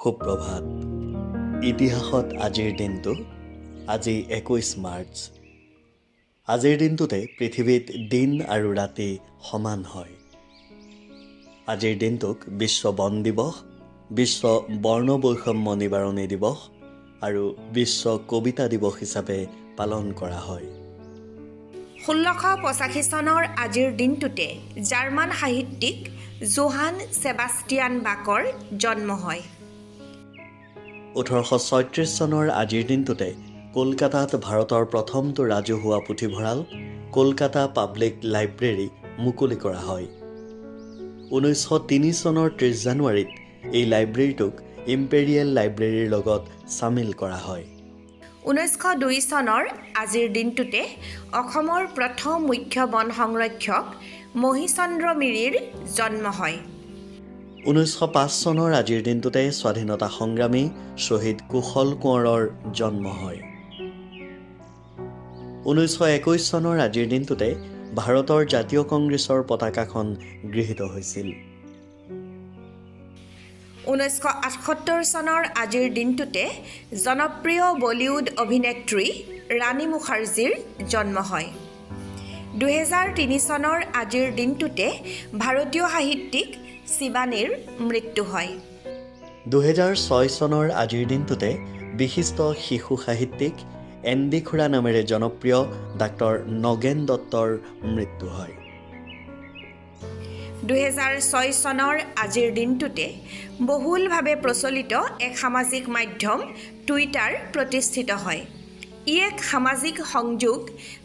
সুপ্ৰভাত। ইতিহাসত আজিৰ দিনটো, আজি 21 মাৰ্চ। আজিৰ দিনটোতে পৃথিৱীত দিন আৰু ৰাতি সমান হয়। আজিৰ দিনটোক বিশ্ব বন দিৱস, বিশ্ব বৰ্ণ বৈষম্য নিবাৰণী দিৱস আৰু বিশ্ব কবিতা দিৱস হিচাপে পালন কৰা হয়। 1685 চনৰ আজিৰ দিনটোতে জাৰ্মান সাহিত্যিক জোহান ছেবাষ্টিয়ান বাকৰ জন্ম হয়। 1836 চনৰ আজিৰ দিনটোতে কলকাতাত ভাৰতৰ প্ৰথমটো ৰাজহুৱা পুথিভঁৰাল কলকাতা পাব্লিক লাইব্ৰেৰী মুকলি কৰা হয়। 1903 চনৰ 30 জানুৱাৰীত এই লাইব্ৰেৰীটোক ইম্পেৰিয়েল লাইব্ৰেৰীৰ লগত চামিল কৰা হয়। 1902 চনৰ আজিৰ দিনটোতে অসমৰ প্ৰথম মুখ্য বন সংৰক্ষক মহীচন্দ্ৰ মিৰিৰ জন্ম হয়। 1905 চনৰ আজিৰ দিনটোতে স্বাধীনতা সংগ্ৰামী শ্বহীদ কুশল কোঁৱৰৰ জন্ম হয়। 1921 চনৰ আজিৰ দিনটোতে ভাৰতৰ জাতীয় কংগ্ৰেছৰ পতাকাখন গৃহীত হৈছিল। 1978 চনৰ আজিৰ দিনটোতে জনপ্ৰিয় বলিউড অভিনেত্ৰী ৰাণী মুখাৰ্জীৰ জন্ম হয়। 2003 চনৰ আজিৰ দিনটোতে ভাৰতীয় সাহিত্যিক শিৱানীৰ মৃত্যু হয়। 2006 চনৰ আজিৰ দিনটোতে বিশিষ্ট শিশু সাহিত্যিক এন ডি খুৰা নামেৰে জনপ্ৰিয় ডাক্তৰ নগেন দত্তৰ মৃত্যু হয়। 2006 চনৰ আজিৰ দিনটোতে বহুলভাৱে প্ৰচলিত এক সামাজিক মাধ্যম টুইটাৰ প্ৰতিষ্ঠিত হয়। ই এক সামাজিক সংযোগ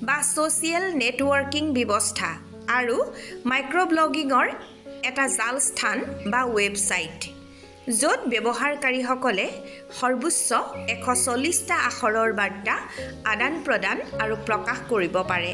বা ছ'চিয়েল নেটৱৰ্কিং ব্যৱস্থা আৰু মাইক্ৰ'ব্লগিঙৰ এটা জাল স্থান বা ৱেবছাইট, য'ত ব্যৱহাৰকাৰীসকলে সৰ্বোচ্চ 140টা আখৰৰ বাৰ্তা আদান প্ৰদান আৰু প্ৰকাশ কৰিব পাৰে।